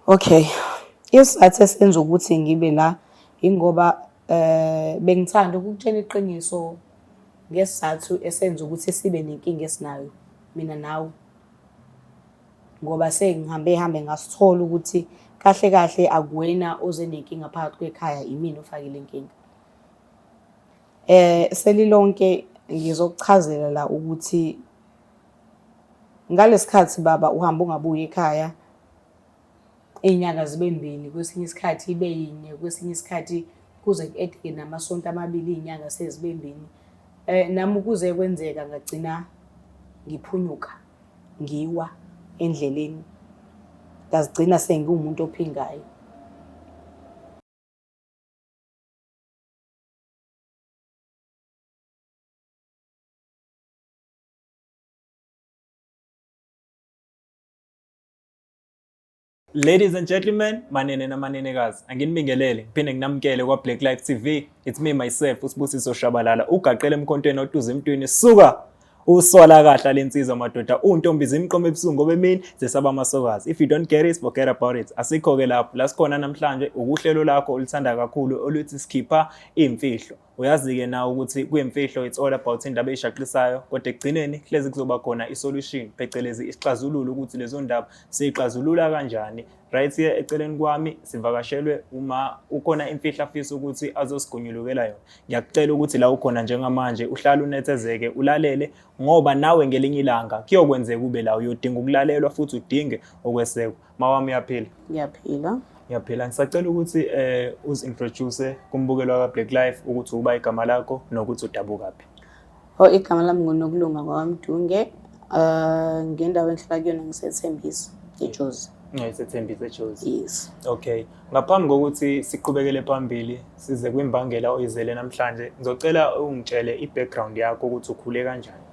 Okay. Isizathu esenza ukuthi ngibe la ingoba bengithanda ukukutshela iqiniso ngesizathu esenza ukuthi sibe nenkinga esinayo mina nawe. Ngoba sengihambe hambe ngasithola ukuthi kahle kahle akuwena oze nenkinga phakathi kwekhaya, imina ofakile inkinga. Selilonke ngizokuchazela la ukuthi ngalesikhathi baba uhamba ungabuyi ekhaya iy'nyanga zibe mbili, kwesinye isikhathi ibe yinye, kwesinye isikhathi kuze ku-edeke namasonto amabili iy'nyanga sezibe mbili. Nami kuze kwenzeka ngagcina ngiphunyuka ngiwa endleleni, ngazigcina sengiwumuntu ophingayo. Ladies and gentlemen, manene namanenekazi, anginibingelele, ngiphinde nginamukele kwa Black Life TV. It's me myself, uSibusiso Shabalala, ugaqele emkhontweni otuza emntwini suka uswala kahle lensizwa madoda, untombi zimqoma ebusuku ngoba emini zesaba amasokazi. If you don't get it, forget about it. Asikho ke lapho, la sikhona namhlanje ukuhlelo lakho oluthanda kakhulu oluthi sikhipha imfihlo. Uyazi-ke nawe ukuthi kuyimfihlo, it's all about indaba eyishaqisayo, kodwa ekugcineni hlezi kuzoba khona i-solution, phecelezi isixazululo ukuthi lezo ndaba siyixazulula kanjani. Right here eceleni kwami sivakashelwe uma ukhona imfihlo afisa ukuthi azosigonyulukela yona. Ngiyakucela ukuthi la ukhona njengamanje uhlale unethezeke, ulalele, ngoba nawe ngelinye ilanga kuyokwenzeka ube la uyodinga ukulalelwa futhi udinge ukwesekwa. Mawami, uyaphila? Ngiyaphila. Ngiyaphila. Ngisacela ukuthi uzi-introduce kumbukelo waka Black Life ukuthi uba igama lakho nokuthi udabukaphi. Oh, igama lami nguNokulunga kwaMdunge. Ngendawo engihlala kuyona ngiseThembisa eJozi. NgiseThembisa eJozi. Yes. Okay. Ngaphambi kokuthi siqhubekele phambili size kwimbangela oyizele namhlanje, ngizocela ungitshele i-background yakho ukuthi ukhule kanjani.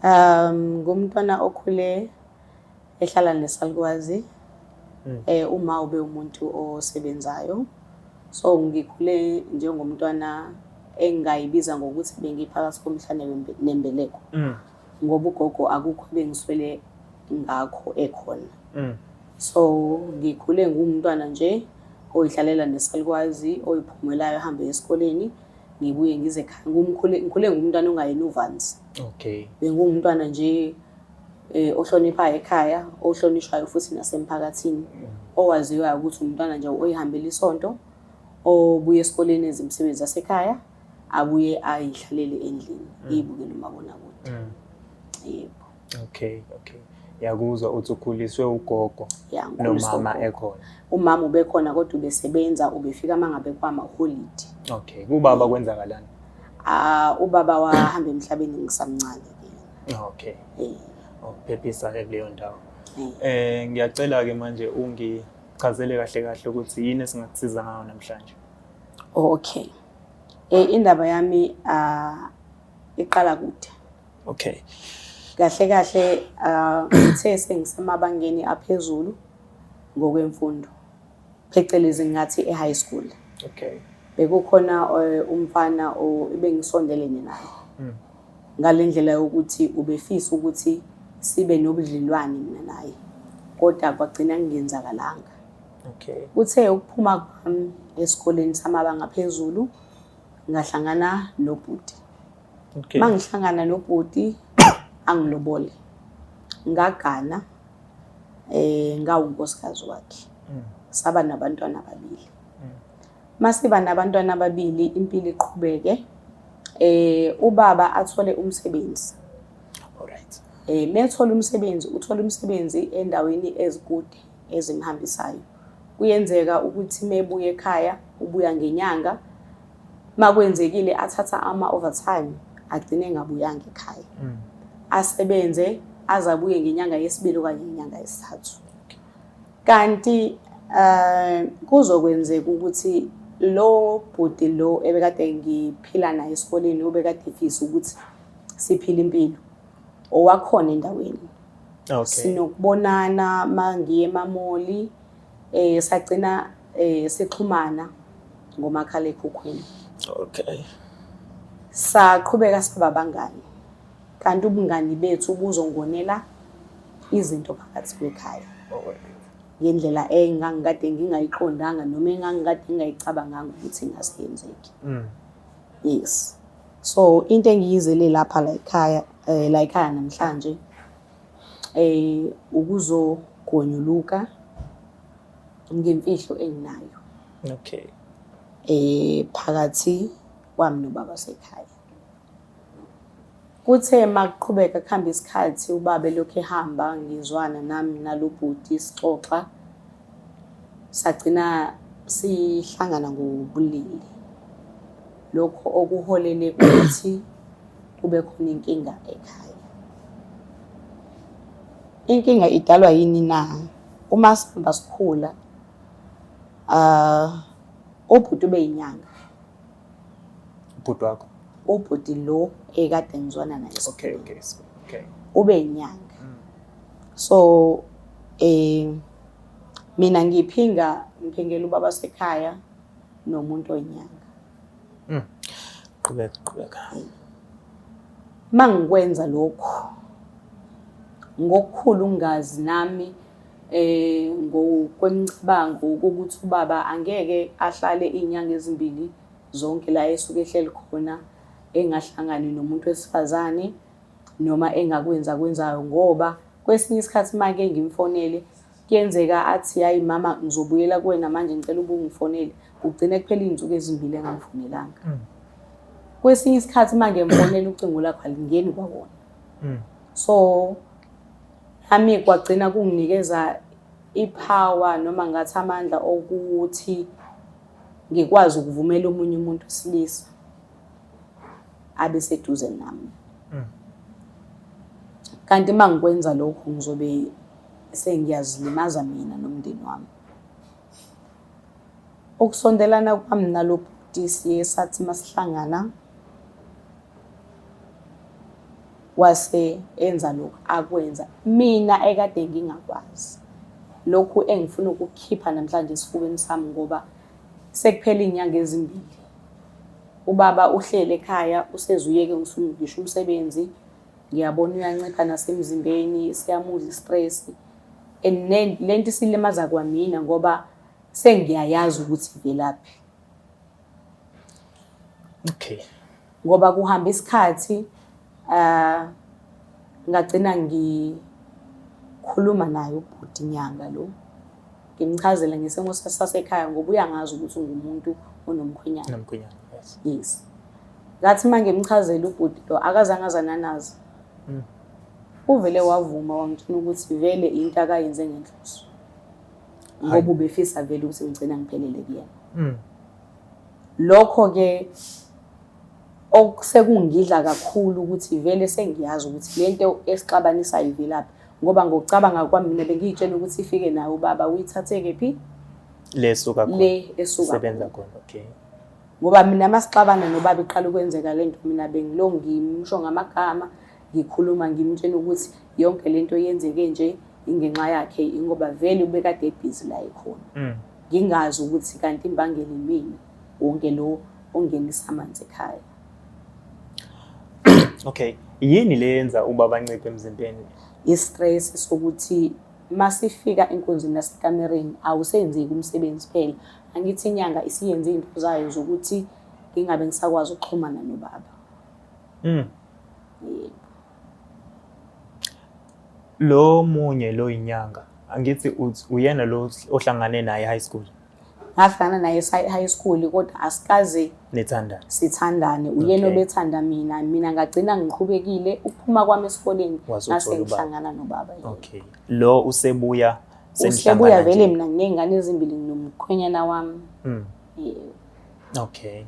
Ngumntwana okhule ehlala nesalukwazi. Uma ube umuntu osebenzayo. So ngikhule njengomntwana engayibiza ngokuthi bengiphakathi komhlane nembeleko. Ngoba ugogo akukho bengiswele ngakho ekhona. So ngikhule ngumntwana nje oyihlalela nesalukwazi, oyiphumelayo ahambe esikoleni, ngibuye ngize ekhaya. Ngikhule ngumntwana ongayena uvanzi. Okay. Bengumntwana nje ohloniphayo ekhaya, ohlonishwayo futhi nasemphakathini, owaziwayo ukuthi umntwana nje oyihambela isonto, obuye esikoleni enze imisebenzi yasekhaya, abuye ayihlalele endlini, eyibukele umabonakude. Yebo. Okay, okay. Yakuzwa uthi ukhuliswe ugogo Ya, ngikhuliswe nomama ugogo. ekhona. Umama ubekhona kodwa ubesebenza, ubefika mangabe kwamaholidi. Okay, kubaba kwenzakalani? Ah, ubaba wahamba emhlabeni ngisamncane ke. Okay. Ukuphephisa ke kuleyo ndawo. Ngiyacela ke manje ungichazele kahle kahle ukuthi yini esingakusiza ngayo namhlanje. Okay. Indaba yami iqala kude. Okay. Kahle kahle ngithe sengisemabangeni aphezulu ngokwemfundo. Phecelezi ngathi e-high school. Okay. Bekukhona umfana ebengisondelene naye. Ngalendlela yokuthi ubefisa ukuthi sibe nobudlelwane mina naye. Kodwa kwagcina kungenzakalanga. Okay. Kuthe ukuphuma kwami esikoleni samabanga aphezulu ngahlangana nobhuti. Okay. Mangihlangana nobhuti angilobole. Ngagana ngawunkosikazi wakhe. Saba nabantwana ababili. Masiba nabantwana ababili impilo iqhubeke. Ubaba athole umsebenzi. Alright. Methola umsebenzi, uthola umsebenzi endaweni ezikude ezimhambisayo. Kuyenzeka ukuthi mebuya ekhaya ubuya ngenyanga, makwenzekile athatha ama overtime agcine engabuyanga ekhaya. Asebenze azabuye ngenyanga yesibili okanye ngenyanga yesithathu. Kanti kuzokwenzeka ukuthi lo bhuti lo ebekade ngiphila naye esikoleni obekade efisa ukuthi siphile impilo owakhona endaweni. Okay. Sinokubonana mangiye emamoli, sagcina sixhumana ngomakhalekhukhwini. Okay. Saqhubeka saba abangani. Kanti ubungani bethu buzongonela izinto phakathi kwekhaya. Alright. Ngendlela engangikade ngingayiqondanga noma engangikade ngingayicabanganga ukuthi ingase yenzeke. Yes. So into engiyizele lapha la ekhaya la ekhaya namhlanje ukuzogonyuluka ngemfihlo enginayo. Phakathi kwami nobaba sekhaya. Kuthe makuqhubeka kuhamba isikhathi ubaba elokhu ehamba ngizwana nami nalo bhuti sixoxa sagcina sihlangana ngobulili. Lokho okuholele ukuthi kube khona inkinga ekhaya. Inkinga idalwa yini na? Uma sihamba sikhula, ubhuti ubeyinyanga. Ubhuti wakho? Ubhuti lo ekade ngizwana naye. Okay. Ube inyanga. So mina ngiphinga ngiphingela ubaba sekhaya nomuntu oyinyanga. Qhubeka, qhubeka. Mangikwenza lokho ngokukhulu ungazi nami ngokwemicabango ukuthi ubaba angeke ahlale izinyanga ezimbili zonke la esuke ehleli khona engahlangani nomuntu wesifazane noma engakwenza kwenzayo, ngoba kwesinye isikhathi make ngimfonele kuyenzeka athi hayi mama ngizobuyela kuwena manje ngicela ube ungifonele, kugcine kuphela izinsuku ezimbili engangifonelanga. Kwesinye isikhathi manje ngimfonela ucingo lakho alingeni kwawona. So nami kwagcina kunginikeza ipower noma ngathi amandla okuthi ngikwazi ukuvumela omunye umuntu wesilisa abe seduze nami. Kanti uma ngikwenza lokho ngizobe sengiyazilimaza mina nomndeni wami. Ukusondelana kwami nalo bhuti siye sathi masihlangana wase enza lokhu akwenza mina ekade ngingakwazi. Lokhu engifuna ukukhipha namhlanje esifubeni sami ngoba sekuphela iy'nyanga ezimbili. Ubaba uhleli ekhaya useze uyeke ngisho umsebenzi, ngiyabona uyancipha nasemzimbeni, siyamudla i-stress. And lento isilimaza kwamina ngoba sengiyayazi ukuthi ivelaphi. Okay. Ngoba kuhamba isikhathi ngagcina ngikhuluma naye ubhuti nyanga lo, ngimchazela ngesimo sasekhaya ngoba uyangazi ukuthi ungumuntu onomkhwenyana. Nomkhwenyana, yes. Yes. Ngathi uma ngimchazela ubhuti lo akazange azananaze. Uvele wavuma wangitshela ukuthi vele into akayenze ngenhloso. Ngoba ubefisa vele ukuthi ngigcina ngiphelele kuyena. Lokho ke okusekungidla kakhulu ukuthi vele sengiyazi ukuthi lento esixabanisayo ivelaphi, ngoba ngokucabanga kwami mina bengiyitshela ukuthi ifike naye ubaba uyithathe kephi le esuka khona, le esuka sebenza khona. Okay. Ngoba mina masixabana nobaba iqala ukwenzeka lento, mina bengilo ngimsho ngamagama, ngikhuluma ngimtshela ukuthi yonke lento yenzeke nje ingenxa yakhe, ingoba vele ubekade ebhizi la ekhona. Ngingazi ukuthi kanti imbangela imina wonke lo ongenisa amanzi ekhaya. Okay, yini le yenza ubaba anciphe emzimbeni? I-stress sokuthi masifika enkonzweni nasekamereni awusenzeki umsebenzi phela. Angithi inyanga isiyenze izinto zayo zokuthi ngingabe ngisakwazi ukuxhumana nobaba. Yebo. Lo munye lo inyanga angithi uthi uyena lo ohlangane naye high school? Ngahlangana naye high school kodwa asikaze nithandane. Sithandane, uyena obethanda mina, mina ngagcina ngiqhubekile ukuphuma kwami esikoleni ngase ngihlangana nobaba. Okay. Lo usebuya usebuya vele mina nginey'ngane ezimbili nginomkhwenyana wami. Yebo. Okay.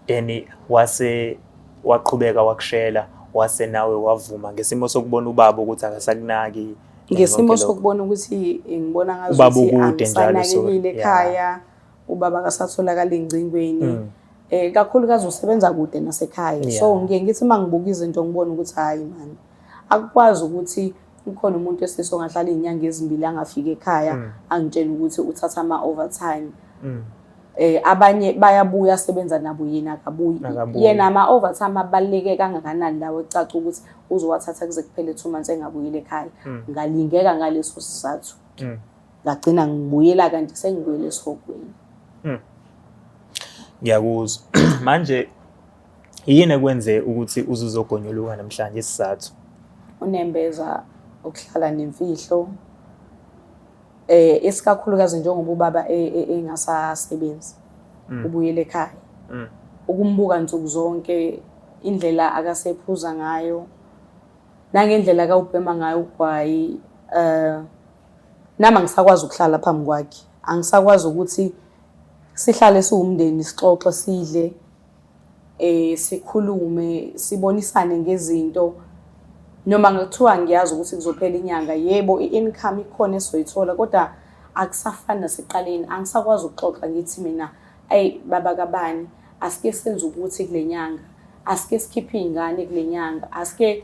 Then wase waqhubeka wakushela, wase nawe wavuma ngesimo sokubona ubaba ukuthi akasakunaki. Ngesimo sokubona ukuthi ngibona ngazuthi angisanakekile ekhaya, ubaba akasatholakali engcingweni. Kakhulukazi usebenza kude nasekhaya. So ngiye ngithi uma ngibuka izinto ngibone ukuthi hhayi man, akukwazi ukuthi kukhona umuntu esisi ongahlala iy'nyanga ezimbili angafiki ekhaya angitshele ukuthi uthatha ama-overtime. Abanye bayabuya asebenza nabo, yena akabuyi. Yena ama-overtime abaluleke kangakanani lawo ecaca ukuthi uzowathatha kuze kuphele 2 months engabuyile ekhaya. Ngalingeka ngaleso sizathu. Ngagcina ngibuyela kanti sengibuyele esihogweni. Ngiyakuzwa. Manje yini ekwenze ukuthi uze uzogonyuluka namhlanje isizathu? Unembeza ukuhlala nemfihlo isikakhulukazi njengoba ubaba engasasebenzi ubuyele ekhaya. Ukumbuka nsuku zonke indlela akasephuza ngayo nangendlela akawubhema ngayo ugwayi nami angisakwazi ukuhlala phambi kwakhe. Angisakwazi ukuthi sihlale siwumndeni sixoxe sidle sikhulume sibonisane ngezinto noma ngakuthiwa ngiyazi ukuthi kuzophela inyanga yebo i-income ikhona esizoyithola kodwa akusafani nasekuqaleni. Angisakwazi ukuxoxa ngithi mina ayi baba kabani asike senze ukuthi kule nyanga, asike sikhiphe iy'ngane kule nyanga, asike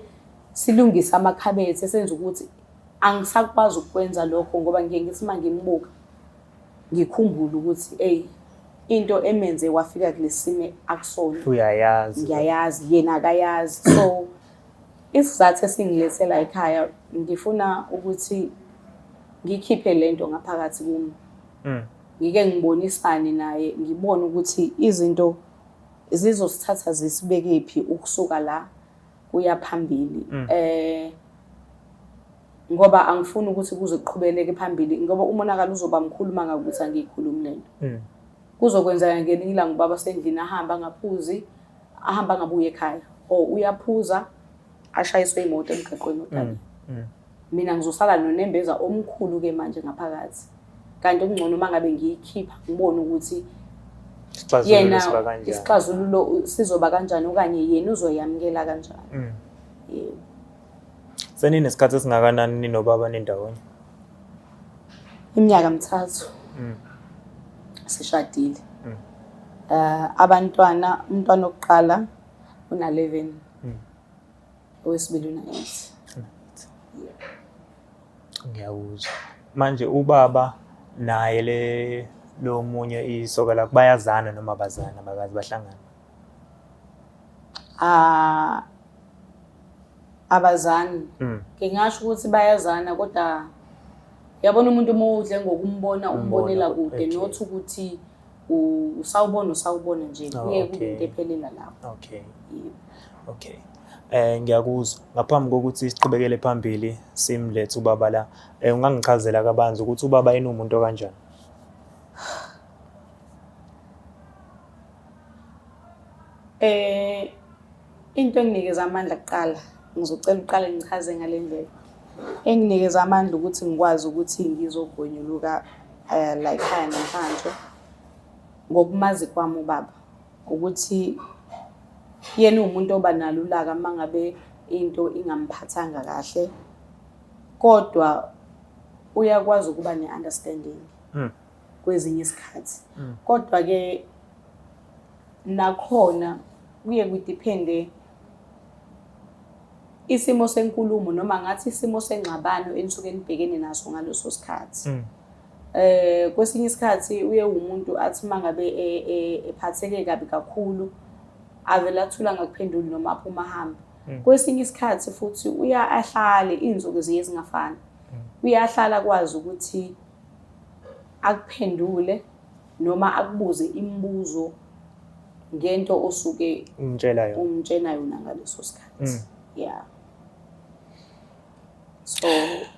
silungise amakhabethe senze ukuthi. Angisakwazi ukukwenza lokho ngoba ngiye ngithi uma ngimbuka ngikhumbule ukuthi eyi into emenze wafika kulesi simo akusona Uyayazi. Ngiyayazi, yena akayazi. So isizathu esingilethe la ekhaya ngifuna ukuthi ngikhiphe lento ngaphakathi kumi. Ngike ngibonisane naye ngibone ukuthi izinto zizosithatha zisibekephi ukusuka la kuya phambili. Ngoba angifuni ukuthi kuze kuqhubeleke phambili ngoba umonakalo uzoba mkhulu uma ngabe ukuthi angiyikhulumi lento. Kuzokwenzeka ngelinye ilanga ubaba sendlini ahambe angaphuzi, ahambe angabuyi ekhaya or uyaphuza ashayiswe imoto emgaqweni odakile. Mina ngizosala nonembeza omkhulu ke manje ngaphakathi. Kanti okungcono uma ngabe ngiyikhipha ngibone ukuthi Isixazululo yena siba kanjani. Isixazululo sizoba kanjani okanye yena uzoyamukela kanjani. Yebo. Seninesikhathi esingakanani ninobaba nindawonye? Iminyaka 3. Sishadile. Abantwana, umntwana oqala una 11. Owesibili una 8. Ngiyakuzwa. Manje ubaba naye le lo munye isoka lakho bayazana noma abazana bakaze bahlangana? Abazani. Ngingasho ukuthi bayazana kodwa yabona umuntu uma udle ngokumbona umbonela kude not ukuthi usawubona usawubona nje kuye kube into ephelela lapho. Yebo. Okay. Ngiyakuzwa. Ngaphambi kokuthi siqhubekele phambili simlethe ubaba la, ungangichazela kabanzi ukuthi ubaba yena umuntu okanjani? Into enginikeza amandla kuqala, ngizocela uqale ngichaze ngale ndlela. Enginikeza amandla ukuthi ngikwazi ukuthi ngizogonyuluka la ekhaya namhlanje ngokumazi kwami ubaba ukuthi yena uwumuntu oba nalo ulaka uma ngabe into ingamphathanga kahle, kodwa uyakwazi ukuba ne-understanding kwezinye isikhathi. Kodwa-ke nakhona kuye kudiphende isimo senkulumo noma ngathi isimo sengxabano enisuke nibhekene naso ngaleso sikhathi. Kwesinye isikhathi uye umuntu athi uma ngabe ephatheke kabi kakhulu avele athula angakuphenduli noma aphume ahambe. Kwesinye isikhathi futhi uya ahlale iy'nsuku ziye zingafani. Uyahlala akwazi ukuthi akuphendule noma akubuze imibuzo ngento osuke Umtshela yona. umtshela yona ngaleso sikhathi. Yeah. So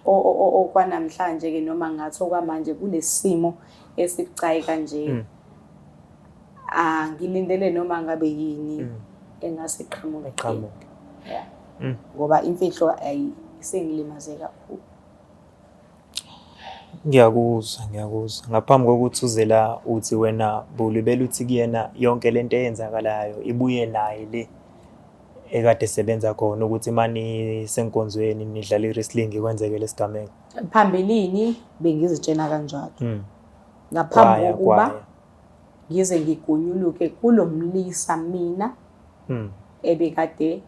okwanamhlanje ke noma ngathi okwamanje kulesimo esibucayi kanje. Angilindele noma ngabe yini engase iqhamuke. Iqhamuke. Yeah. Ngoba imfihlo ayisengilimaze kakhulu. Ngiyakuzwa, ngiyakuzwa. Ngaphambi kokuthi uze la uthi wena bulibele uthi kuyena yonke lento eyenzakalayo ibuye naye le ekade esebenza khona ukuthi manisenkonzweni nidlala i-wrestling kwenzeke lesigameko. Phambilini bengizitshena kanjalo. Ngaphambi Kwaya, kokuba kwaya. ngize ngigonyuluke kulomlisa mina ebekade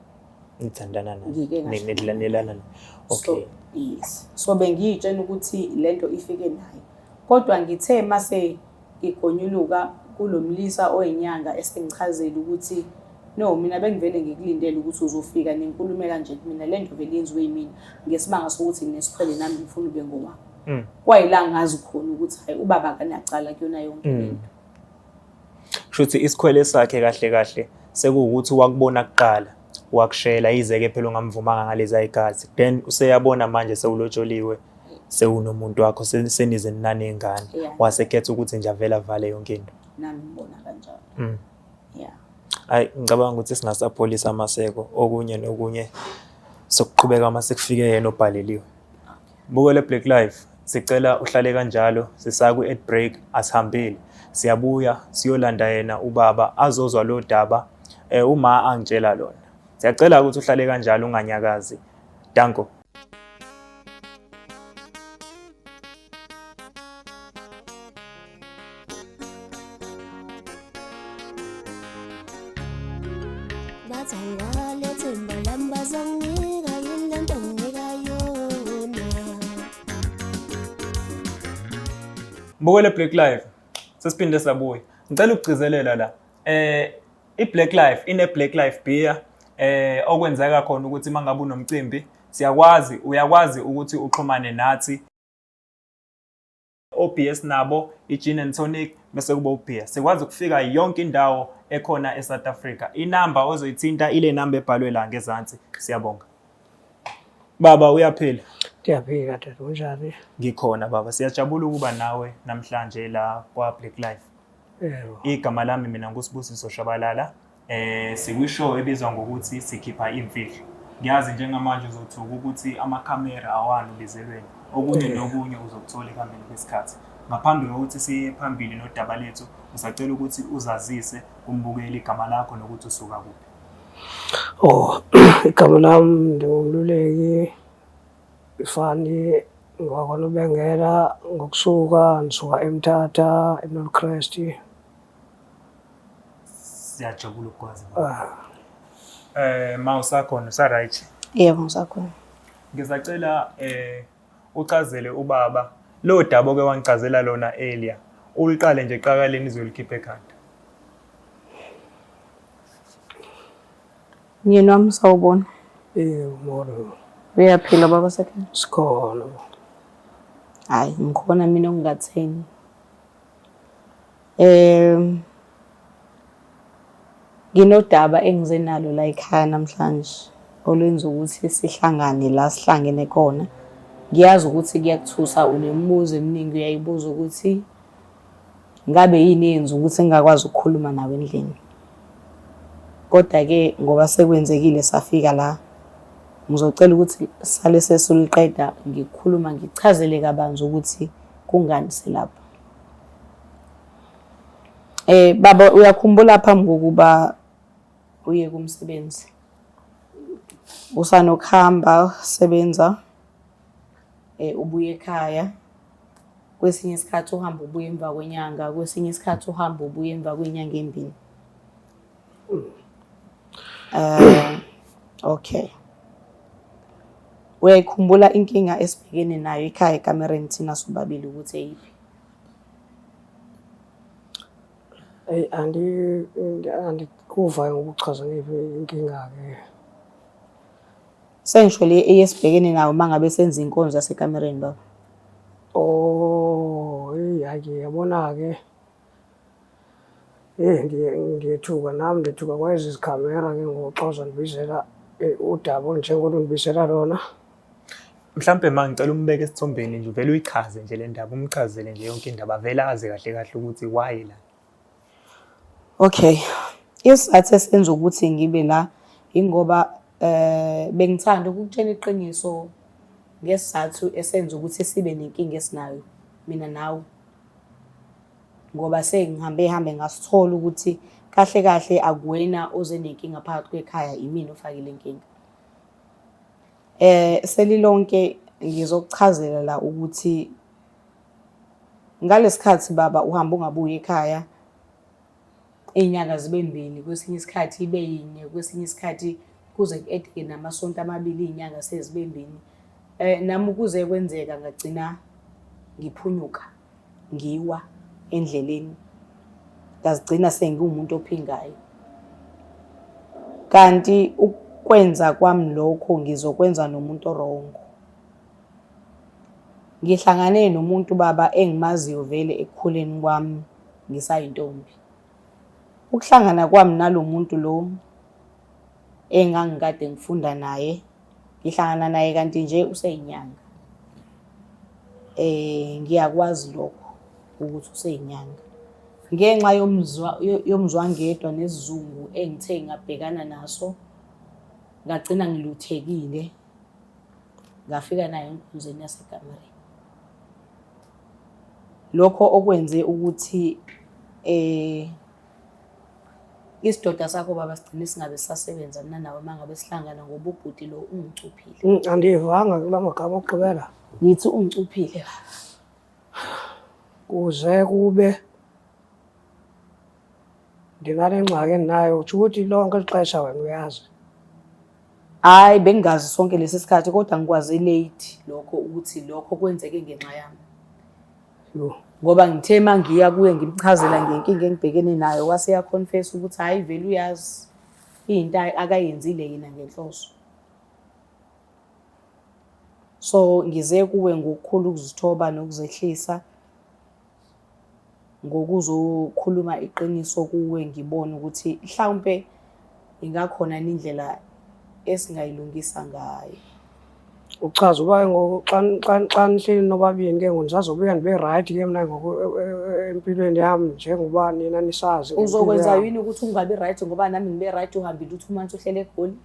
Nithandana naye. Ngike ngasho. Nidlanelana naye. So, Okay. yes. So bengiyitshena ukuthi lento ifike naye. Kodwa ngithe mase ngigonyuluka kulomlisa oyinyanga esengichazela ukuthi no mina bengivele ngikulindele ukuthi uzofika nenkulumo kanje kumina lento vele yenziwe yimina ngesimanga sokuthi nginesikhwele nami ngifuna ube ngowami. Kwayila ngazi khona ukuthi hayi ubaba akanacala kuyona yonke lento. Kusho ukuthi isikhwele sakhe kahle kahle sekuwukuthi wakubona kuqala wakushela yize-ke phela ungamvumanga ngalezi ayikazi then useyabona manje sewulotsholiwe sewunomuntu wakho senize ninaney'ngane wasekhetha ukuthi nje avele avale yonke into. Nami ngibona kanjalo. Yeah. Hayi ngicabanga ukuthi singasapholisa amaseko okunye nokunye sokuqhubeka uma sekufike yena obhaleliwe. Bukele Black Life sicela uhlale kanjalo sisakwi ad break asihambile siyabuya siyolanda yena ubaba azozwa lo daba eh, uma angitshela lona. Siyacela ukuthi uhlale kanjalo unganyakazi. Danko. Mbukele Black Life sesiphinde sabuya. Ngicela ukugcizelela la. Eh iBlack Life ine Black Life beer eh okwenzeka khona ukuthi mangabe unomcimbi siyakwazi uyakwazi ukuthi uxhumane nathi OBS nabo i-gin and tonic bese kuba ubhiya. Sikwazi ukufika yonke indawo ekhona eSouth Africa. Inamba ozoyithinta ile namba ebhalwe la ngezansi. Siyabonga. Baba uyaphila? Ndiyaphila tata, unjani? Ngikhona baba. Siyajabula ukuba nawe namhlanje la kwa Black Life. Yebo. Igama lami mina nguSibusiso Shabalala. Eh sikwishow ebizwa ngokuthi sikhipha imfihlo. Ngiyazi njengamanje uzothuka ukuthi amakhamera awani ubizelweni. Okunye nokunye uzokuthola ekuhambeni kwesikhathi. Ngaphambi kokuthi siye phambili nodaba lethu, ngisacela ukuthi uzazise kumbukeli igama lakho nokuthi usuka kuphi. Oh, igama lami ndingumluleki Fani ngwakwaNobengela ngokusuka ngisuka eMthatha eNorthcrest. Siyajabula ukukwazi. Ah. Eh ma usakhona usa right? Yebo ngisakhona. Ngisacela eh uchazele ubaba lo daba oke wangichazela lona earlier. Uliqale nje eqakaleni izolikhipha ekhanda. Myeni wami sawubona. Yebo molo. Uyaphila baba sekhaya? Sikhona. Hayi ngikhona mina okungatheni. Nginodaba engize nalo la ekhaya namhlanje olwenza ukuthi sihlangane la sihlangene khona. Ngiyazi ukuthi kuyakuthusa unemibuzo eminingi uyayibuza ukuthi ngabe yini eyenza ukuthi ngingakwazi ukukhuluma nawe endlini. Kodwa-ke ngoba sekwenzekile safika la, ngizocela ukuthi sale sesiluqeda ngikhuluma ngikuchazele kabanzi ukuthi kungani silapha. Eh baba uyakhumbula phambi kokuba uye kumsebenzi. Usanokuhamba sebenza eh ubuye ekhaya. Kwesinye isikhathi uhamba ubuye emva kwenyanga, kwesinye isikhathi uhamba ubuye emva kwenyanga embili. Eh okay. Uyayikhumbula inkinga esibhekene nayo ekhaya ekamereni thina sobabili ukuthi eyiphi? Eyi andikuva ngokuchaza ngeyiphi inkinga-ke. Sengisho le eyesibhekene nayo uma ngabe senza inkonzo yasekamereni baba. Oh, eyi hhayi-ke yabona-ke. Eyi ngiyethuka nami ndethuka kwezi zikhamera ke ngoku xa uzondibizela udaba olunjengolu undibizela lona. Mhlampe ma ngicela umbeke esithombeni nje uvele uyichaze nje le ndaba umchazele nje yonke indaba vele azi kahle kahle ukuthi why la. Okay. Isizathu esenza ukuthi ngibe la ingoba eh bengithanda ukukutshela iqiniso ngesizathu esenza ukuthi sibe nenkinga esinayo mina nawe. Ngoba sengihambe hambe ngasithola ukuthi kahle kahle akuwena oze nenkinga phakathi kwekhaya imina ofakile inkinga. Eh selilonke ngizokuchazela la ukuthi ngalesikhathi baba uhamba ungabuyi ekhaya iy'nyanga zibe mbili kwesinye isikhathi ibe yinye kwesinye isikhathi kuze ku-edeke namasonto amabili iy'nyanga sezibe mbili. Eh nami kuze kwenzeka ngagcina ngiphunyuka ngiwa endleleni ngazigcina sengiwumuntu ophingayo. Kanti ukwenza kwami lokho ngizokwenza nomuntu orongo. Ngihlangane nomuntu baba engimaziyo vele ekukhuleni kwami ngisayintombi. Ukuhlangana kwami nalo muntu lo engangikade ngifunda naye, ngihlangana naye kanti nje useyinyanga. Ngiyakwazi lokho ukuthi useyinyanga. Ngenxa yomzwa yomzwangedwa nesizungu engithe ngabhekana naso, ngagcina ngiluthekile. Ngafika naye enkonzweni yasekamereni. Lokho okwenze ukuthi isidoda sakho baba sigcine singabe sisasebenza mina nawe uma ngabe sihlangana ngoba ubhuti lo ungicuphile. Andivanga kula magama okugqibela. Ngithi ungicuphile baba. Kuze kube ndinale ngxaki endinayo, utsho ukuthi lonke eli xesha wena uyazi. Hhayi, bengingazi sonke lesi sikhathi kodwa ngikwazi late lokho ukuthi lokho kwenzeke ngenxa yami. Yho. Ngoba ngithe uma ngiya kuye ngimchazela ngenkinga engibhekene nayo wase eyakhonfesa ukuthi hhayi vele uyazi into akayenzile yena ngenhloso. So ngize kuwe ngokukhulu ukuzithoba nokuzehlisa ngokuzokhuluma iqiniso kuwe ngibone ukuthi mhlawumpe ingakhona yini indlela esingayilungisa ngayo. Uchaza uba ke ngoku xa xa xa nihleli nobabini ke ngoku ndisazobuya ndibe rayithi ke mna ngoku empilweni yam njengoba nina nisazi ngempilo Uzokwenza yam. yini ukuthi ungabi right ngoba nami ngibe right uhambile u-2 months uhlele eGoli?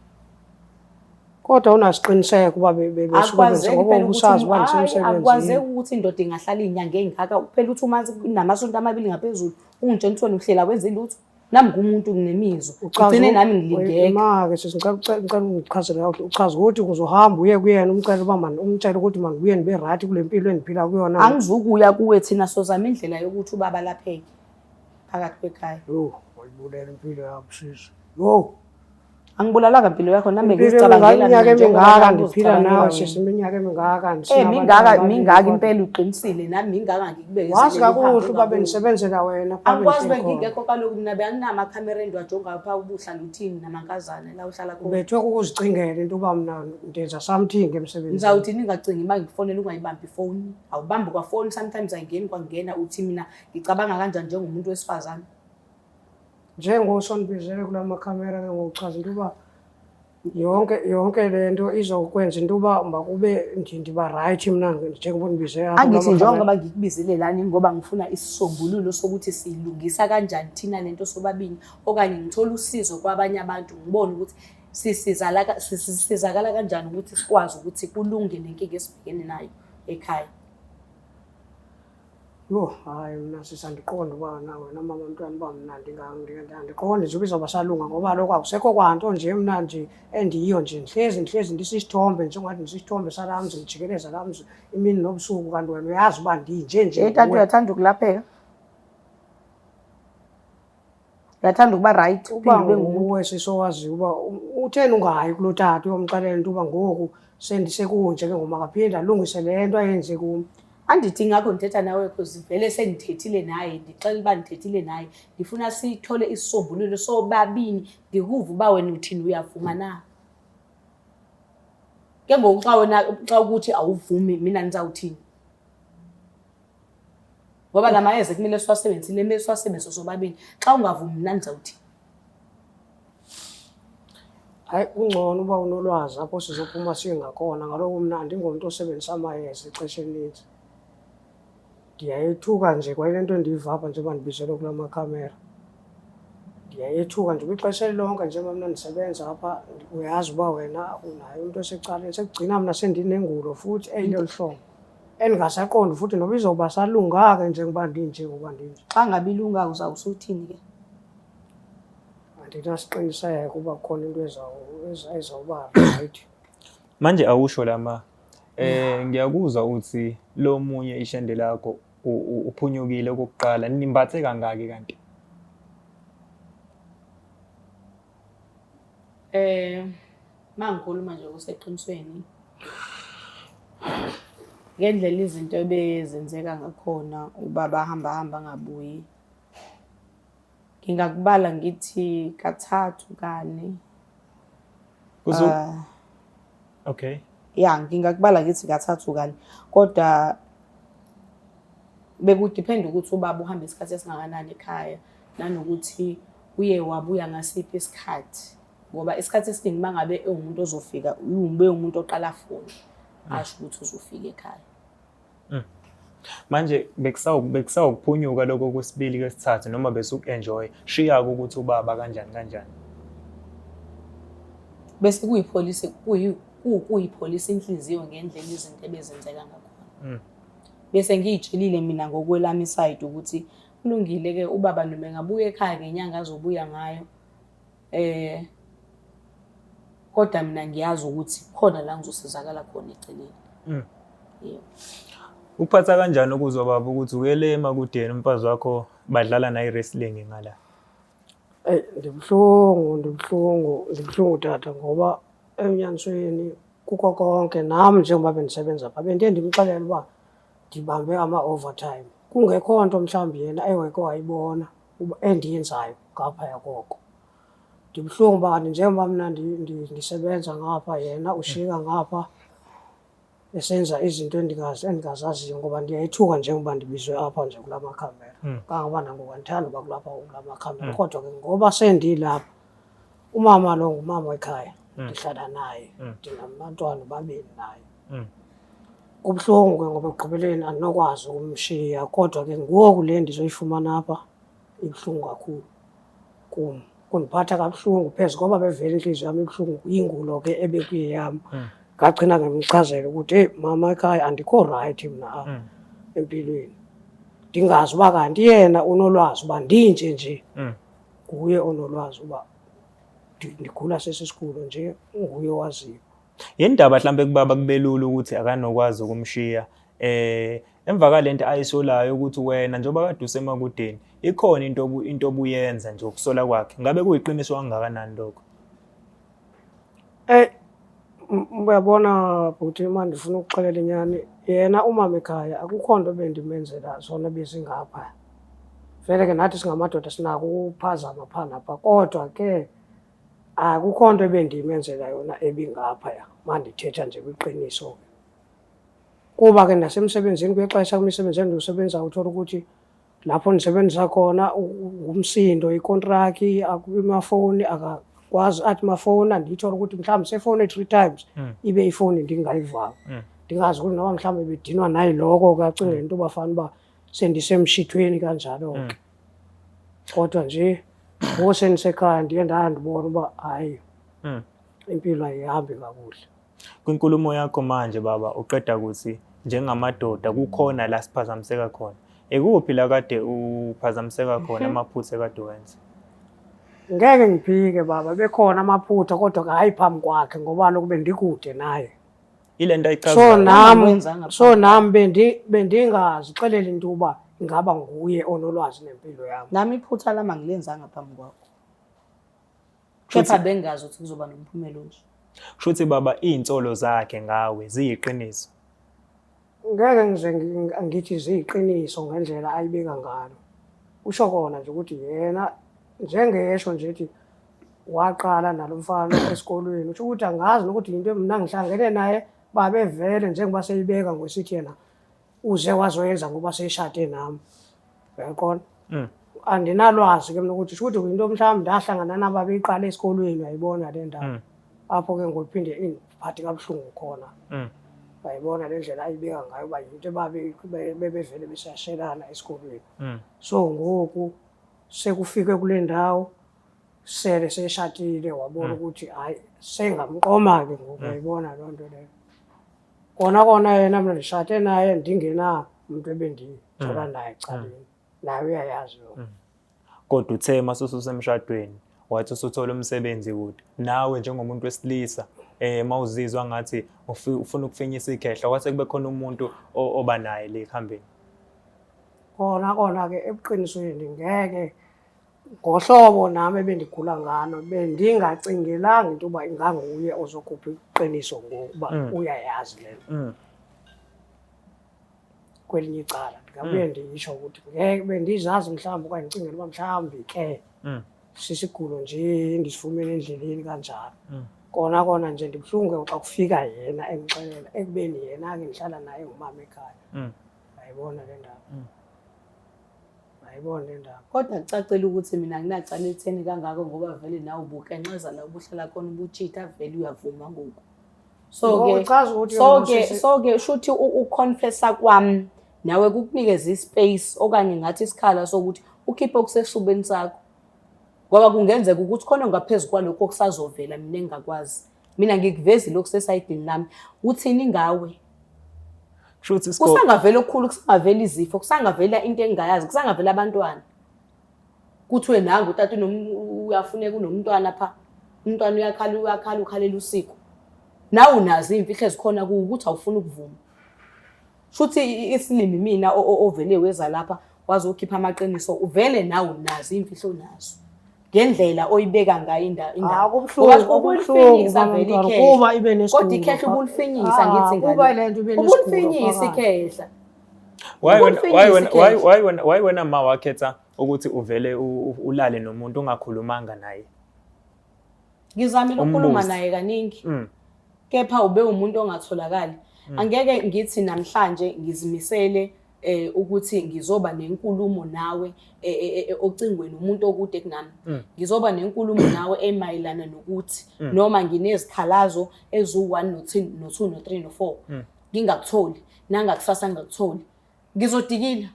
Kodwa unasiqiniseko uba besuke benza Akwazeki ngoba phela ukuthi ubusazi uba hayi ndisemsebenzini. akwazeki ukuthi indoda ingahlala iy'nyanga ey'ngaka kuphela u-2 months namasonto amabili ngaphezulu ungitshela ukuthi wena uhlela awenzi lutho. Nami ngumuntu nginemizwa. Uchaza Ngigcine nami ngilingeka. Ma-ke sisi ngicela ngicela ungichazele kakuhle. Uchaza ukuthi uzohamba uye kuyena umcele uba mani umtshele ukuthi mangibuye ndibe right kule mpilo endiphila kuyona. Angizukuya kuwe thina sozama indlela yokuthi ubaba lapheke phakathi kwekhaya. Yho, wayibulela impilo yakho sisi. Yho. Angibulalanga impilo yakho nami Impilo ngizicabangela iminyaka mina njengoba emingaka nawe ndiphila uzicabangela nawe wena. sisi iminyaka emingaka Eh mingaka mingaka impela uqinisile nami mingaka ngikubeke Wazi kakuhle uba bendisebenzela wena phaa Angikwazi bendihleli khona. bengingekho kaloku mina benginama-camera endiwajongayo phaa ubuhlala uthini namankazana la uhlala khona. Ubethwe kukuzicingela into yoba mna ndenza something emsebenzini. Ngizawuthi ningacingi uma ngikufonela ungayibambi ifoni. Awubambi kwafoni sometimes ayingeni kwangena uthi mina ngicabanga kanjani njengomuntu wesifazane. Njengosonibizele kula makhamera ke ngokuchaza into yoba yonke yonke le nto izokwenza into yoba makube ndiba rayithi mna njengoba undibize apha Angithi kula makhamera. njengoba ngikubizile lana ngoba ngifuna isisombululo sokuthi siyilungisa kanjani thina lento sobabili okanye ngithole usizo kwabanye abantu ngibone ukuthi sisizakala kanjani ukuthi sikwazi ukuthi kulunge nenkinga esibhekene nayo ekhaya. Yho, hayi mna sisi andiqondi uba na wena mama mntwana uba mna andiqondi nje uba izawuba salunga ngoba kaloku akusekho kwanto nje mna nje endiyiyo nje ndihlezi ndihlezi ndisisithombe nje ungathi ndisisithombe salaa mzi ndijikeleza laa mzi imini nobusuku kanti wena uyazi uba ndinje nje Hey tata nguwe. uyathanda ukulapheka? Uyathanda ukuba right Uba uphinde ube ngumuntu. nguwe sisi owaziyo uba utheni ungayi kuloo tata uyomxelela into yoba ngoku sendisekunje ke ngoku makaphinde alungise le nto ayenze kum. Andithi ngakho ndithetha nawe cause vele sendithethile naye ndixela uba ndithethile naye ndifuna sithole isisombululo sobabini ndikuve uba wena uthini uyavuma na. Ke ngoku xa wena xa ukuthi awuvumi mina ndizawuthini? Ngoba la mayeza kumele siwasebenzisile kumele siwasebenzise sobabini. Xa ungavumi mna ndizawuthini? Hayi kungcono uba unolwazi apho sizophuma siye ngakhona kaloku mna andingomntu osebenzisa amayeza ixesha elininzi. Ndiyayethuka nje kwayile nto endiyiva apha njengoba ndibizelwe kula makhamera. Ndiyayethuka nje ixesha elilonke njengoba mna ndisebenza apha uyazi uba wena unaye umntu osecaleni. Sekugcina mna sendinengulo futhi eyilolu hlobo endingasaqondi futhi noba izawuba salunga ke njengoba ndinje ngoba ndinje. Xa ngabe ilunga uzawusuthini ke? Andinasiqiniseko uba kukhona into ezawuba rayithi. Manje awusho la ma. Ngiyakuzwa uthi lo munye ishende lakho uphunyukile okokuqala nimbathe kangaki kanti? Mangikhuluma nje kuseqinisweni ngendlela izinto ebezenzeka ngakhona ubaba ahamba hamba angabuyi. Ngingakubala ngithi kathathu kane. Okay. Ya, ngingakubala ngithi kathathu kane. Kodwa Bekudiphenda ukuthi ubaba uhamba isikhathi esingakanani ekhaya nanokuthi uye wabuya ngasiphi isikhathi ngoba isikhathi esiningi uma ngabe ewumuntu ozofika ube umuntu oqala afone asho ukuthi uzofika ekhaya. Manje bekusawukuphunyuka lokho kwesibili kwesithathu noma besuku-enjoy shiya-ke ukuthi ubaba kanjani kanjani. Bese kuyipholisi kuyipholisa inhliziyo ngendlela izinto ebezenzeka ngakhona. Bese ngiyitshelile mina ngokwelami isayidi ukuthi kulungile-ke ubaba noma engabuya ekhaya ngenyanga azobuya ngayo eh kodwa mina ngiyazi ukuthi khona la ngizosizakala khona ekugcineni. Yebo. Uphatha kanjani ukuzwa baba ukuthi ukele emakudeni umfazi wakho badlala naye wrestling ngala? Eyi, ndibuhlungu, ndibuhlungu, ndibuhlungu tata ngoba enyanisweni kuko konke nam njengoba bendisebenza phaa bendiye ndimxelele uba ndibambe ama-overtime kungekho nto mhlawumbi yena eweke wayibona uba endiyenzayo ngaphaya koko. Ndibuhlungu uba kanti njengoba mna ndisebenza ngapha yena ushiyeka ngapha esenza izinto endingazaziyo ngoba ndiyayithuka njengoba ndibizwe apha nje kula makhamera. Kangangoba nangoku andithandi uba kulapha kula makhamera kodwa ke ngoba sendilapha umama lo ngumama wekhaya ndihlala naye ndinabantwana bobabini naye. Kubuhlungu ke ngoba ekugqibeleni andinokwazi ukumshiya kodwa ke ngoku le ndizoyifumana apha ibuhlungu kakhulu kum. Kundiphatha kabuhlungu phezu koba bevele intliziyo yam ibuhlungu yingulo ke ebekuyeyam. Ngagcina ndimchazela ukuthi heyi mama ekhaya andikho rayithi mna apha empilweni. Ndingazi uba kanti yena unolwazi uba ndinje nje. Nguye onolwazi uba ndigula sesi sigulo nje, nguye owaziyo. Yini ndaba mhlambe kubaba kubelula ukuthi akanokwazi ukumshiya emva kalento ayisolayo ukuthi wena njengoba kade usemakudeni ikhona into into obuyenza nje ukusola kwakhe ngabe kuyiqiniso kangakanani lokho? Eh uyabona bhuti uma ndifuna ukuxelela inyani yena umama ekhaya akukho nto bendimenzela zona bezingapha. Vele ke nathi singamadoda sinako ukuphazama phaa napha kodwa ke akukho nto ebendimenzela yona ebingaphaya uma ndithetha nje kwiqiniso ke. Kuba ke nasemsebenzini kwexesha kwimisebenzi endiwusebenzayo uthola ukuthi lapho ndisebenzisa khona ngumsindo ikontraki amafowuni akakwazi athi mafowuni andiyithole ukuthi mhlawumbi sefowune 3 times ibe ifowuni ndingayivanga. Ndingazi ukuthi noba mhlawumbi ebedinwa nayiloko ke acinge into yoba fanuba sendisemshithweni kanjalo ke. Kodwa nje ngoku sendisekhaya ndiye ndandibona uba hayi impilo ayihambi kakuhle. Kwinkulumo yakho manje baba uqeda kuthi njengamadoda kukhona la siphazamiseka khona. Ikuphi la kade uphazamiseka khona amaphutha ekade wenza? Ngeke ngiphike baba bekhona amaphutha kodwa ke hayi phambi kwakhe ngoba kaloku bendikude naye. Ile nto So ayichazayo. nam Ongawenzanga so nami bendingazixeleli into uba ingaba nguye onolwazi nempilo yam. Nami iphutha lami angilenzanga phambi kwakho. Kepha bengazi ukuthi kuzoba nomphumela onje. Kushuthi baba iy'nsolo zakhe ngawe ziyiqiniso. Ngeke ngize ngithi ziyiqiniso ngendlela ayibeka ngalo. Usho kona nje ukuthi yena njengesho nje ethi waqala nalo mfana esikolweni usho ukuthi angazi nokuthi yinto mina ngihlangene naye babevele njengoba seyibeka ngosithi yena uze wazoyenza ngoba seyishade nami. Uyaqonda? Andinalwazi ke mina ukuthi sho ukuthi yinto mhlawumbe ndahlangana nabo abeyiqala esikolweni uyayibona le ndaba. Apho ke ngokuphinde ingiphathe kabuhlungu khona. Uyayibona le ndlela ayibeka ngayo uba yinto bebevele besashelana esikolweni. So ngoku sekufike kule ndawo sele seshatile wabona ukuthi hayi sengamqoma ke ngoku uyayibona loo nto leyo. Kona kona yena mna ndishate naye ndingena mntu ebendithola naye ecaleni. Naye uyayazi loo nto. Kodwa uthe mase ususemshadweni wathi usuthola umsebenzi kude nawe njengomuntu wesilisa mawuzizwa ngathi ufuna ukufinyisa ikhehla kwase kube khona umuntu oba naye le ekuhambeni. Kona kona ke ebuqinisweni ngeke ngohlobo nami ebendigula ngalo bendingacingelanga into yoba inganguye ozokhupha iqiniso ngokuba uyayazi le nto. Kwelinye icala ndingabuye ndisho ukuthi ngeke bendizazi mhlawumbi okanye ndicingela uba mhlawumbi ke sisigulo nje endisifumene endleleni kanjalo. Kona kona nje ndibuhlungu ke xa kufika yena endixelela ekubeni yena ke ndihlala naye ngumama ekhaya. Uyayibona le ndaba. Uyayibona le ndaba. Kodwa kucacile ukuthi mina anginacala elitheni kangako ngoba vele nawe ubukenxeza la ubuhlala khona ubuchitha vele uyavuma ngoku. So Ngoba ke uchaza ukuthi so yona ke usisi- so ke shuthi ukuconfessa kwami nawe kukunikeza ispace okanye ngathi isikhala sokuthi ukhiphe okusesifubeni sakho. Ngoba kungenzeka ukuthi khona ngaphezu kwalokho okusazovela mina engingakwazi. Mina ngikuvezile okusesayidini lami. Uthini ngawe? Kusho ukuthi Kusangavela okukhulu, kusangavela izifo, kusangavela into engingayazi, kusangavela abantwana. Kuthiwe nangu utata uyafuneka unomntwana pha. Umntwana uyakhala uyakhala ukhalela usiko. Nawe unazo iy'mfihlo ezikhona kuwe ukuthi awufuni ukuvuma. Shuthi isilimi mina ovele weza lapha wazokhipha amaqiniso uvele nawe unazo iy'mfihlo onazo. Ngendlela oyibeka ngayo indaba. Ah, kubuhlungu, kubuhlungu vele mntwana, ikhehla. kuba ibe nesigulo Kodwa ikhehla pha- ubulifinyisa Ah, ngithi kuba ngale. le nto ibe nesigulo Ubulifinyisa phakathi. ikhehla. Why wena why wena Ubulifinyisa why ikhehla. why wena why wena ma wakhetha ukuthi uvele ulale nomuntu ongakhulumanga naye? Ngizamile ukukhuluma Umbuze. naye kaningi. Kepha ube umuntu ongatholakali. Angeke ngithi namhlanje ngizimisele ukuthi ngizoba nenkulumo nawe ocingweni umuntu okude kunami. Ngizoba nenkulumo nawe emayelana nokuthi noma nginezikhalazo eziwu-1 no-2 no-2 no-3 no-4. Ngingakutholi, nangakusasa ngingakutholi. Ngizodikila.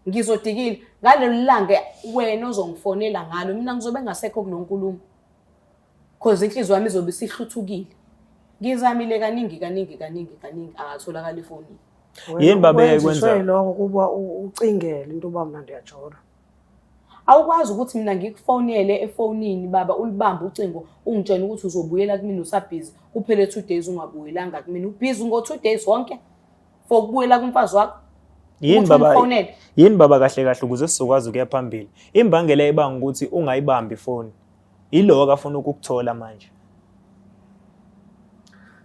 Ngizodikila ngalelo langa wena ozongifonela ngalo mina ngizobe ngasekho kulonkulumo. Cause inhliziyo yami izobe isihluthukile. Ngizamile kaningi kaningi kaningi kaningi akatholakali efonini. Yini baba Wenziswe eyayikwenza? yiloko kuba ucingele into yoba mna ndiyajola. Awukwazi ukuthi mina ngikufonele efonini baba ulibambe ucingo ungitshene ukuthi uzobuyela kumina usabhizi kuphele 2 days ungabuyelanga kumina ubhizi ngo 2 days wonke for ukubuyela kumfazi wakho. Yini Ukuthi baba ungifonele. yini baba kahle kahle ukuze sizokwazi ukuya phambili. Imbangela ebanga ukuthi ungayibambi ifoni. Yiloko afuna ukukuthola manje.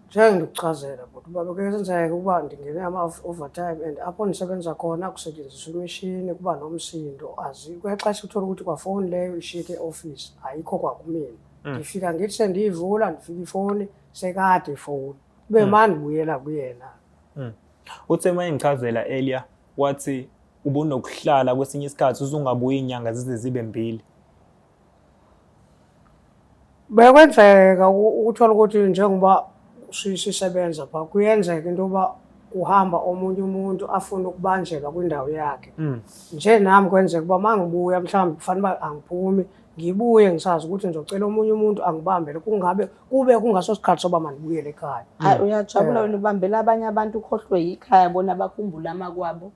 Njengengikuchazela bhuti uba bekuyenzeka ukuba ndingene ama-overtime and apho ndisebenza khona kusetyenziswa imishini kuba nomsindo. Kwexesha uthole ukuthi kwafowuni leyo ishiyeke eofisi ayikho kwakumina. Ndifika ngithi sendiyivula ndifika ifowuni sekade ifowuni. Kube mandi ndibuyela kuyena. Uthe uma engichazela earlier wathi ubunokuhlala kwesinye isikhathi uzungabuyi inyanga zize zibe mbili. Bekwenzeka ukuthola ukuthi njengoba sisebenza pha kuyenzeka into yoba kuhamba omunye umuntu afune ukubanjelwa kwindawo yakhe. Nje nami kwenzeka uba uma ngibuya mhlawumbe kufanele uba angiphumi ngibuye ngisazi ukuthi ngizocela omunye umuntu angibambele kungabe kube kungaso sikhathi soba mandibuyele ekhaya. Hayi uyajabula wena ubambela abanye abantu ukhohlwe yikhaya bona bakhumbula amakwabo.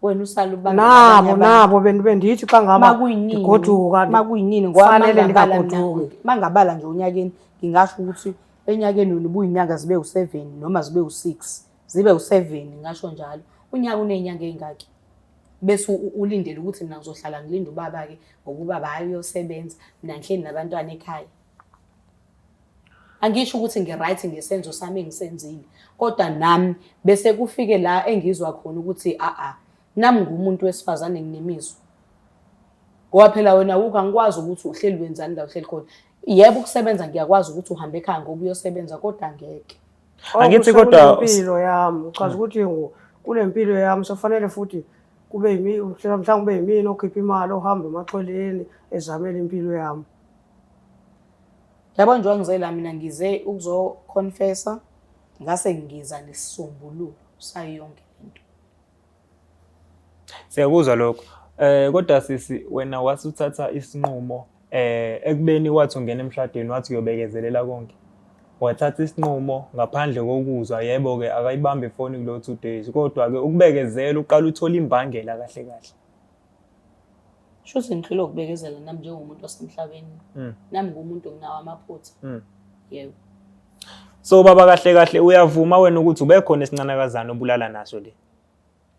Wena usala ubambela abanye Nabo abantu. nabo bendithi xa ngaba Makuyinini ndigoduka makuyinini ngoba kufanele mangabala mina ndingagoduki. mangabala nje onyakeni ngingasho ukuthi enyakeni wena ubuyinyanga zibe u7 noma zibe u6 zibe u7 ngingasho njalo. Unyaka unezinyanga ezingaki? Bese ulindele ukuthi mina ngizohlala ngilinde ubaba ke ngoba ubaba hayi uyosebenza mina ngihleli nabantwana ekhaya. Angisho ukuthi ngi-right ngesenzo sami engisenzile kodwa nami bese kufike la engizwa khona ukuthi a-a nami ngumuntu wesifazane nginemizwa. Ngoba phela wena awukho angikwazi ukuthi uhleli wenzani la uhleli khona. Yebo ukusebenza ngiyakwazi ukuthi uhambe ekhaya ngoba uyosebenza kodwa ngeke. Angithi kodwa impilo yami uchaza ukuthi kule mpilo yami sofanele futhi kube yimi mhlawumbe kube yimina okhipha imali ohamba emaxhweleni ezamela impilo yami. Yabo njengoba ngize la mina ngize ukuzoconfessa ngase ngiza nesisombululo sayo yonke lento. Siyakuzwa lokho. Kodwa sisi wena wasuthatha isinqumo ekubeni wathi ungena emshadweni wathi uyobekezelela konke. Wathatha isinqumo ngaphandle kokuzwa yebo ke akayibambe ifoni kulo 2 days kodwa ke ukubekezela uqala uthola imbangela kahle kahle. Shuthi ngihlulwe ukubekezela nami njengomuntu wasemhlabeni. Nami ngumuntu nginawo amaphutha. Yebo. So baba kahle kahle uyavuma wena ukuthi ubekhona esincanakazana obulala naso le.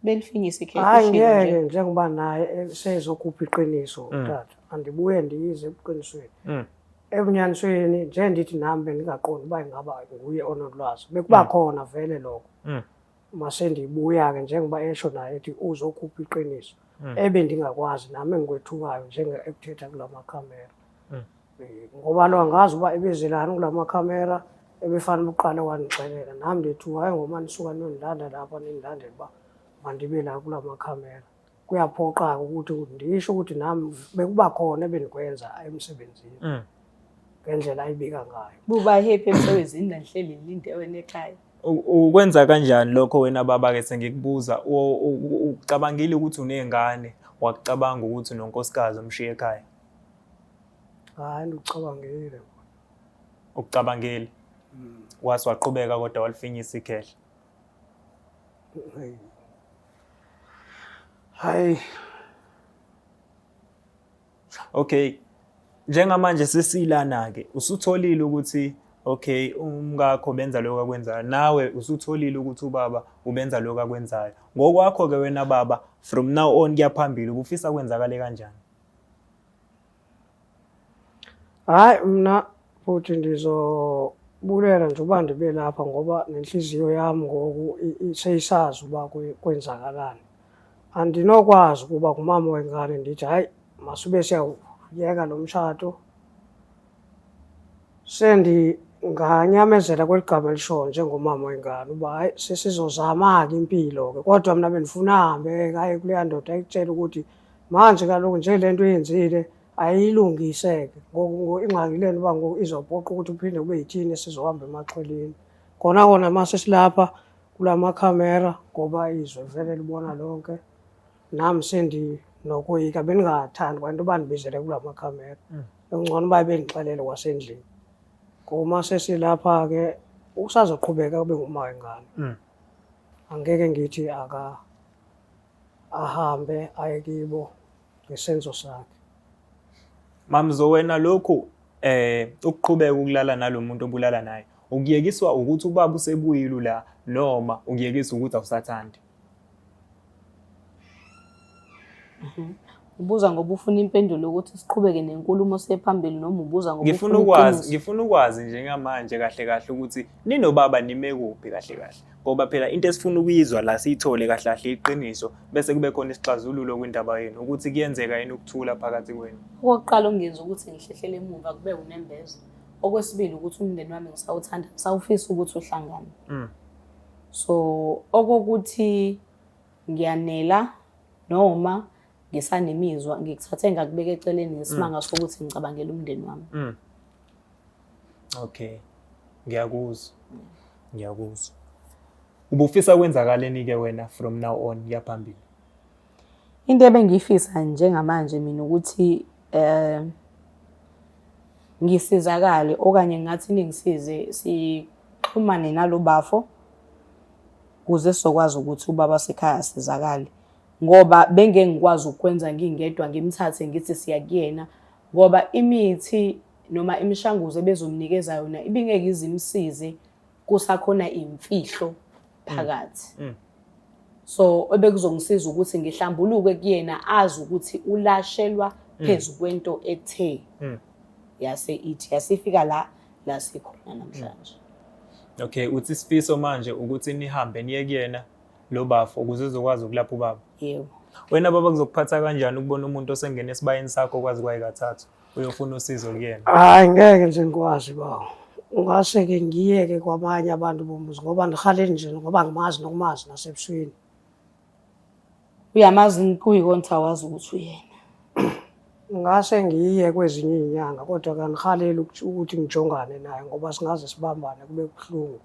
Belifinyisa ikhehla Hayi ushilo nje. ngeke njengoba naye sezokhupha iqiniso tata andibuye ndiyize ebuqinisweni. Ebunyanisweni nje ndithi nami bendingaqondi uba ingaba nguye onolwazi bekuba khona vele lokho. Mase ndibuya-ke njengoba esho naye ethi uzokhupha iqiniso ebendingakwazi nami engikwethukayo njenge ekuthetha kula makhamera. Ngoba lo angazi uba ebezelani kula makhamera ebefanele uqale wandixelela nami ndethuka hayi ngoba nisuka niyondilanda lapha nindilandele uba mandibe la kula makhamera. Kuyaphoqa-ke ukuthi ndisho ukuthi nami bekuba khona ebendikwenza emsebenzini ngendlela ayibika ngayo. Buba happy emsebenzini nangihleli ngilinde wena ekhaya. Ukwenza kanjani lokho wena baba-ke sengikubuza, ucabangile ukuthi uney'ngane, wakucabanga ukuthi unonkosikazi omshiye ekhaya? Hhayi, ndikucabangile. Ukucabangile? Wase waqhubeka kodwa walifinyisa ikhehla. Hayi. Okay. Njengamanje sesilana-ke usutholile ukuthi okay umkakho benza lokho akwenzayo nawe usutholile ukuthi ubaba ubenza lokho akwenzayo ngokwakho-ke wena baba from now on kuya phambili ubufisa kwenzakale kanjani? Hayi mna futhi ndizobulela nje uba ndibe lapha ngoba nenhliziyo yami ngoku seyisazi uba kwenzakalani. Andinokwazi ukuba ngumama wengane ndithi hayi masube siyawuyeka lo mshado. Sendinganyamezela kweli gama elishoyo njengomama wengane uba hayi sesizozama-ke impilo-ke, kodwa mna bendifuna ahambe aye kuleya ndoda ayitshele ukuthi manje kaloku nje le nto uyenzile ayilungise-ke ngoku ingxaki lena uba ngoku izophoqa ukuthi uphinde kube yithini esizohamba emaxhweleni. Kona kona uma sesilapha kula makhamera ngoba izwe vele libona lonke, nami sendinokoyika bendingathandi kwanto uba ndibizele kula makhamera. Bekungcono uba bendixelele kwasendlini. Ngoba uma sesilapha-ke usazoqhubeka kube nguma wengane. Angeke ngithi aka ahambe aye kibo ngesenzo sakhe. Mamzo wena lokhu ukuqhubeka ukulala nalomuntu obulala naye ukuyekiswa ukuthi ubaba usebuyile la noma ukuyekiswa ukuthi awusathandi? Ubuza ngoba ufuna impendulo ukuthi siqhubeke nenkulumo siye phambili noma ubuza ngoba Ngifuna ukwazi, ngifuna ukwazi njengamanje kahle kahle ukuthi ninobaba nime kuphi kahle kahle, ngoba phela into esifuna ukuyizwa la siyithole kahle kahle iqiniso bese kube khona isixazululo kwindaba yenu ukuthi kuyenzeka yini ukuthula phakathi kwenu. Okokuqala okungenza ukuthi ngihlehlele emuva kube unembeza. Okwesibili ukuthi umndeni wami ngisawuthanda, ngisawufisa ukuthi uhlangane. So okokuthi ngiyanela noma ngisanemizwa ngikuthathe ngakubeka eceleni ngesimanga sokuthi ngicabangela umndeni wami. Okay. Ngiyakuzwa. Ngiyakuzwa. Ubufisa kwenzakaleni ke wena from now on kuya phambili? Into ebengiyifisa njengamanje mina ukuthi ngisizakale okanye ngathi ningisize sixhumane nalo bafo kuze sizokwazi ukuthi ubaba wasekhaya asizakale, ngoba bengeke ngikwazi ukwenza ngingedwa ngimthathe ngithi siya kuyena, ngoba imithi noma imishanguzo ebezomnikeza yona ibingeke izimsize kusakhona imfihlo phakathi. So ebekuzongisiza ukuthi ngihlambuluke kuyena azi ukuthi ulashelwa phezu kwento ethe yase ithi yasifika la sikhona namhlanje. Okay, uthi isifiso manje ukuthi nihambe niye kuyena lo bafo ukuze uzokwazi ukulapha ubaba. Yebo. Wena baba kuzokuphatha kanjani ukubona umuntu osengena esibayeni sakho kwazi kwaye kathathu uyofuna usizo kuyena? Hayi ngeke nje ngikwazi bawo. Ungase-ke ngiyeke kwabanye abantu bomuzi ngoba ndihaleli nje ngoba ngimazi nokumazi nasebusweni. Uyamazi kuyikona ukuthi awazi ukuthi uyena. Ngase ngiye kwezinye iy'nyanga kodwa kangihaleli ukuthi ngijongane naye ngoba singaze sibambane kube buhlungu.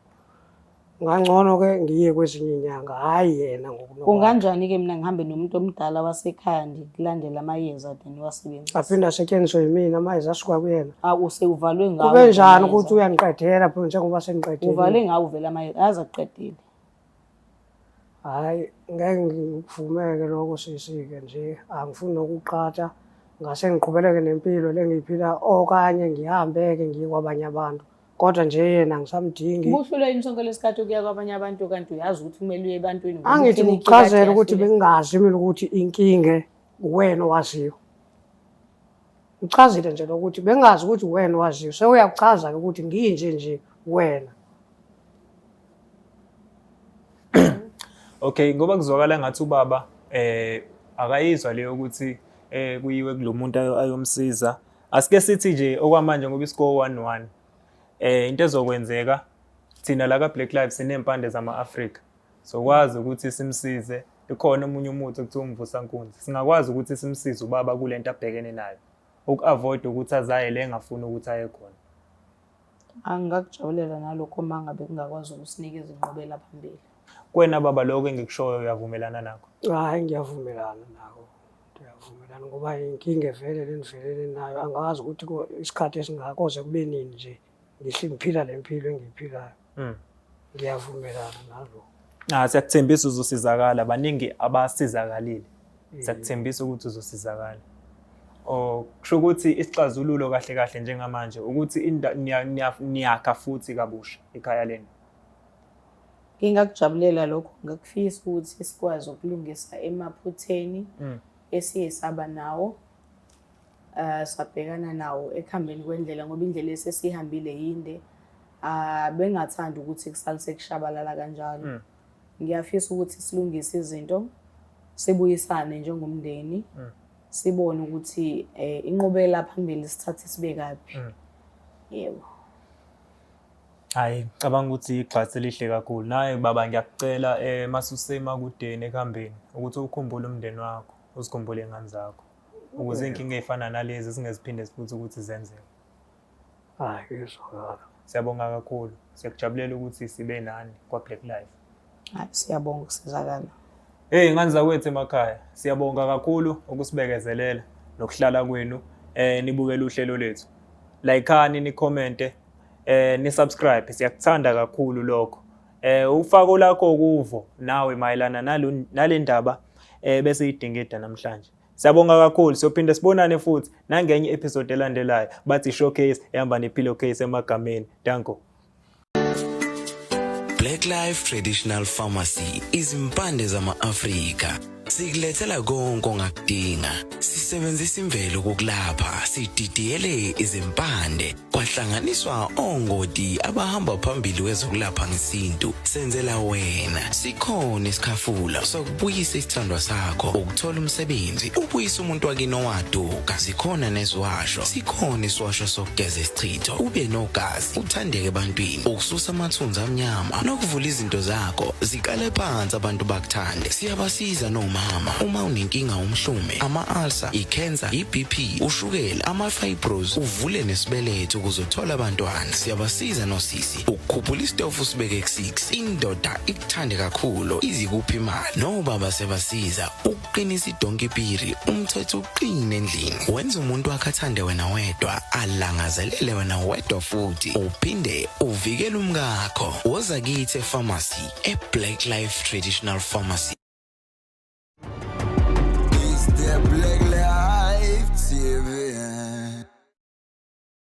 Ngangcono-ke ngiye kwezinye iy'nyanga, hhayi yena ngokunokwakhe. Kunganjani-ke mina ngihambe nomuntu omdala wasekhaya ndikulandele amayeza then wasebenzisa. Aphinde asetshenziswe yimina amayeza asuka kuyena. Awu sewuvalwe ngawo. Kube njani ukuthi uyangiqedela phela njengoba sengiqedile. Uvalwe ngawo vele amayeza, aze akuqedile. Hhayi ngeke ngikuvumeke lokho sisi-ke nje, angifuni nokuqhatha. Ngase ngiqhubeleke nempilo le engiyiphila okanye ngihambe-ke ngiye kwabanye abantu. Kodwa nje yena angisamdingi. Ubuhlulwe yini sonke lesikhathi ukuya kwabanye abantu kanti uyazi ukuthi kumele uye ebantwini? Angithi ngikuchazele ukuthi bengingazi mina ukuthi inkinga uwena owaziyo. Uchazile nje lokuthi bengazi ukuthi uwena owaziyo. Sewuyakuchaza-ke ukuthi nginje nje wena. Okay, ngoba kuzwakala ngathi ubaba akayizwa leyo ukuthi kuyiwe kulomuntu ayomsiza. Asike sithi nje okwamanje ngoba iscore 1-1. Into ezokwenzeka thina la ka Black Lives sinempande zama-Afrika. Sokwazi ukuthi simsize. Ikhona omunye umuthi okuthiwa umvusankunzi. Singakwazi ukuthi simsize ubaba kule nto abhekene nayo. Uku-avoid ukuthi azaye le engafuni ukuthi aye khona. Angingakujabulela nalokho uma ngabe kungakwazi ukusinikeza inqubela phambili. Kuwena baba lokho engikushoyo uyavumelana nakho? Hhayi ngiyavumelana nako. Ngiyavumelana ngoba inkinga evele lengivelele nayo angazi ukuthi isikhathi esingaka koze kube nini nje ngihle ngiphila le mpilo engiyiphilayo. Ngiyavumelana nalokho. Ah siyakuthembisa uzosizakala baningi abasizakalile. Siyakuthembisa ukuthi uzosizakala. Oh kusho ukuthi isixazululo kahle kahle njengamanje ukuthi niyakha futhi kabusha ikhaya lenu. Ngingakujabulela lokho, ngakufisa ukuthi sikwazi ukulungisa emaphutheni esiye saba nawo sabhekana nawo ekuhambeni kwendlela ngoba indlela esesihambile yinde. Ah bengathanda ukuthi kusale sekushabalala kanjalo. Ngiyafisa ukuthi silungise izinto sibuyisane njengomndeni. Sibone ukuthi inqubekela phambili sithathe sibekaphi. Yebo. Hayi, ngicabanga ukuthi igxathu elihle kakhulu. Nawe baba ngiyakucela masusemakudeni ekuhambeni ukuthi ukhumbule umndeni wakho, uzikhumbule iy'ngane zakho. Ukuze iy'nkinga ey'fana nalezi zingeziphinde futhi ukuthi zenzeke. Hayi, kuyezwakala. Siyabonga kakhulu. Siyakujabulela ukuthi sibe nani kwa-Black Life. Hayi, siyabonga ukusizakala. Hey ngane zakwethu emakhaya, siyabonga kakhulu ukusibekezelela nokuhlala kwenu nibukele uhlelo lethu. Likeani, ni-commente, ni subscribe, siyakuthanda kakhulu lokho. Ufako lakho kuvo nawe mayelana nale ndaba bese idingida namhlanje. Siyabonga kakhulu, siyophinde sibonane futhi nangenye episode elandelayo. Bathi showcase ehamba ne-pillowcase emagameni. Danko. Black Life Traditional Pharmacy izimpande zama-Afrika. Sikulethela konke ongakudinga. Sisebenzisa imvelo ukulapha, sididiyele izimpande, kwahlanganiswa ongoti abahamba phambili kwezokulapha ngesintu. Senzela wena. Sikhona isikhafula sokubuyisa isithandwa sakho, ukuthola umsebenzi, ubuyisa umuntu wakini owaduka. Zikhona neziwasho, sikhona isiwasho sokugeza isichitho, ube nogazi, uthandeke ebantwini, ukususa amathunzi amnyama nokuvula izinto zakho ziqale phansi abantu bakuthande. Siyabasiza nomama uma unenkinga umhlume, ama-ulcer, i-cancer, i-BP, ushukela, ama-fibros, uvule nesibeletho ukuze uthole abantwana. Siyabasiza nosisi ukukhuphula isitofu usibeke ku-6, indoda ikuthande kakhulu izikuphi imali. Nobaba siyabasiza ukuqinisa idonki piri, umthetho uqine endlini, wenza umuntu wakhe athande wena wedwa, alangazelele wena wedwa futhi uphinde uvikele umkakho. Woza kithi e-pharmacy e-Black Life Traditional Pharmacy.